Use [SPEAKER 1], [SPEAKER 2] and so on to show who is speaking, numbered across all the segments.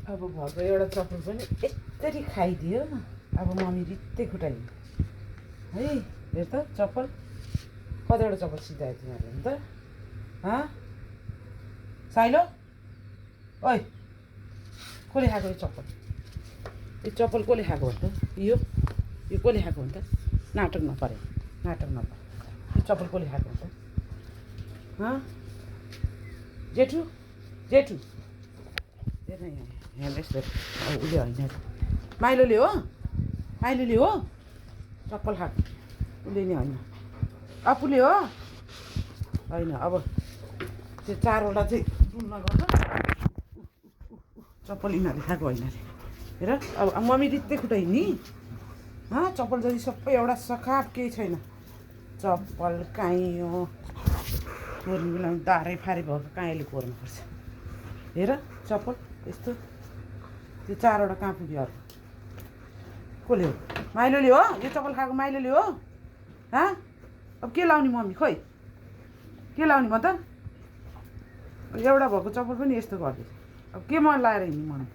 [SPEAKER 1] अब भएको एउटा चप्पल पनि यसरी खाइदियो। अब मम्मी रित्तै खुट्टाइ है। हेर त चप्पल कतिवटा चप्पल सिधायो तिमीहरूले त साइलो ओइ कसले खाएको यो चप्पल? यो चप्पल कसले खाएको हो त? यो कसले खाएको हो त? नाटक नपरे नाटक नपरे यो चप्पल कसले खाएको हो त? जेठु जेठु हेर न यहाँ यस्तो उसले होइन माइलोले हो माइलोले हो चप्पल खाएको उसले नि होइन अपुले हो होइन। अब त्यो चारवटा चाहिँ डुल्न गर्छ चप्पल यिनीहरूले खाएको होइन अरे। हेर अब मम्मी रित्तै खुट्टाइ नि चप्पल जति सबै एउटा सखाप केही छैन। चप्पल काइँ हो कोर्नु बेलामा दाह्रै फारी भएको काइँले कोर्नुपर्छ। हेर चप्पल यस्तो त्यो चारवटा कहाँ पुग्यो अर्को कसले हो? माइलोले हो यो चप्पल खाएको माइलोले हो। अब के लाउने मम्मी खोइ के लाउने म त? एउटा भएको चप्पल पनि यस्तो गर्दैछ। अब के मन लाएर हिँड्ने मम्मी?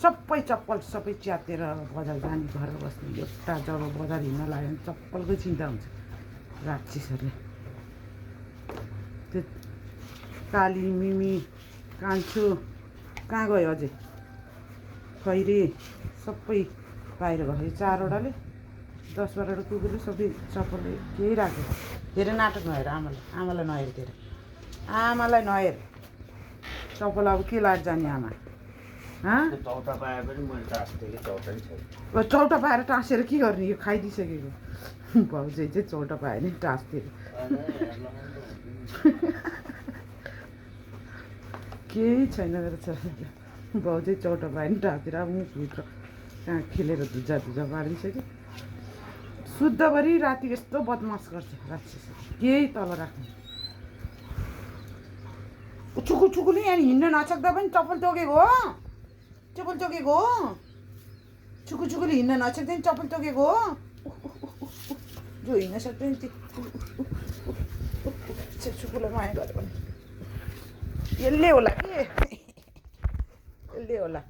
[SPEAKER 1] सबै चप्पल सबै च्यातेर बजार जाने घर बस्ने एउटा जब बजार हिँड्न लाग्यो भने चप्पलकै चिन्ता हुन्छ राक्षसहरूले। त्यो काली मिमी कान्छो कहाँ गयो अझै खैरे सबै बाहिर गयो। चारवटाले 10-12वटा कुकुरले सबै चप्पलले केही राख्यो। धेरै नाटक नहेर आमालाई नहेर तेरो आमालाई नहेर चप्पल अब के लाएर जाने आमा?
[SPEAKER 2] चौटा पाए पनि मैले टाँस्थेँ कि चौटा नि छैन।
[SPEAKER 1] चौटा पाएर टाँसेर के गर्ने? यो खाइदिइसकेको भाउजू चाहिँ चौटा पायो नि टाँस्थेँ केही छैन मेरो छोरा भाउजू चौटा पायो नि टाँसेर अब मुखभित्र कहाँ खेलेर धुजा पारिसक्यो। शुद्धभरि राति यस्तो बदमास गर्छ राक्षस केही तल राख्ने। छुकुले यहाँ हिँड्न नसक्दा पनि चप्पल टोकेको हो चप्पल टोकेको हो। छुकुले हिँड्न नसक्दा पनि चप्पल टोकेको हो। जो हिँड्न सक्दैन त्यो छुकुलाई माया गऱ्यो भने यसले होला कि यसले होला।